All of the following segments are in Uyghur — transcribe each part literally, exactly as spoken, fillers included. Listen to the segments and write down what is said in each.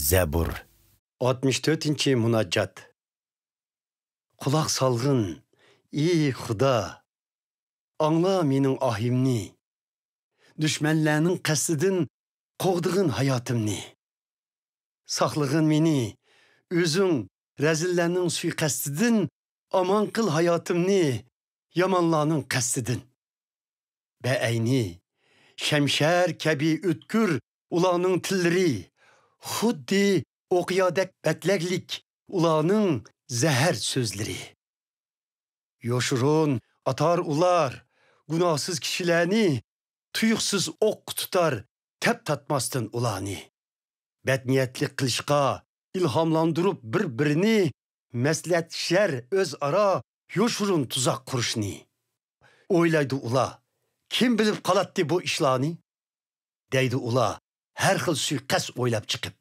زەبۇر. ئاتمىش تۆتىنچى مۇناجات. قۇلاق سالغىن، ئى خۇدا! ئاڭلا مېنىڭ ئاھىمنى. دۈشمەنلەرنىڭ قەستىدىن قوغدىغىن ھاياتىمنى. ساقلىغىن مېنى ئۆزۈڭ رەزىللەرنىڭ سۇيىقەستىدىن، ئامان قىل ھاياتىمنى يامانلارنىڭ قەستىدىن. بەئەينى شەمشەر كەبى ئۆتكۈر ئۇلارنىڭ تىللىرى، خۇددى ئوقيادەك بەتلەكلىك ئۇلارنىڭ زەھەر سۆزلىرى. يوشۇرۇن ئاتار ئۇلار گۇناھسىز كىشىلەرنى، تۇيۇقسىز ئوققا تۇتار تەپ تارتماستىن ئۇلارنى. بەتنىيەتلىك قىلىشقا ئىلھاملاندۇرۇپ بىر-بىرىنى، مەسلىھەتلىشەر ئۆزئارا يوشۇرۇن تۇزاق قۇرۇشنى. ئويلايدۇ ئۇلار، كىم بىلىپ قالاتتى بۇ ئىشلارنى؟ دەيدۇ ئۇلار ھەر خىل سۇيىقەست ئويلاپ چىقىپ.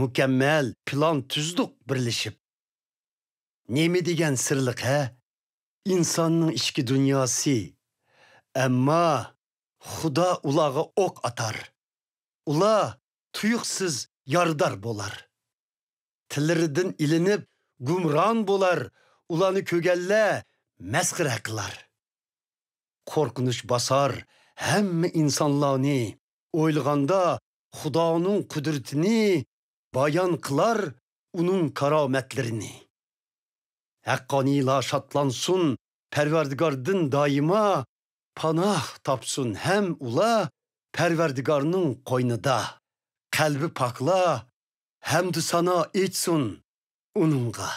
مۇكەممەل پىلان تۈزدۇق بىرلىشىپ. نېمە دېگەن سىرلىق ھە؟ ئىنساننىڭ ئىچكى دۇنياسى. ئەمما خۇدا ئۇلارغا ئوق ئاتار. ئۇلار تۇيۇقسىز يارىدار بولار. تىللىرىدىن ئېلىنىپ گۇمران بولار، ئۇلارنى كۆرگەنلەر مەسخىرە قىلار. قورقۇنچ باسار ھەممە ئىنسانلارنى، ئويلىغاندا خۇدانىڭ قۇدرىتىنى، بايان قىلار ئۇنىڭ كارامەتلىرىنى. ھەققانىيلار شادلانسۇن پەرۋەردىگاردىن دائىما، پاناھ تاپسۇن ھەم ئۇلار پەرۋەردىگارنىڭ قوينىدا. قەلبى پاكلار ھەمدۇ سانا ئېيتسۇن ئۇنىڭغا.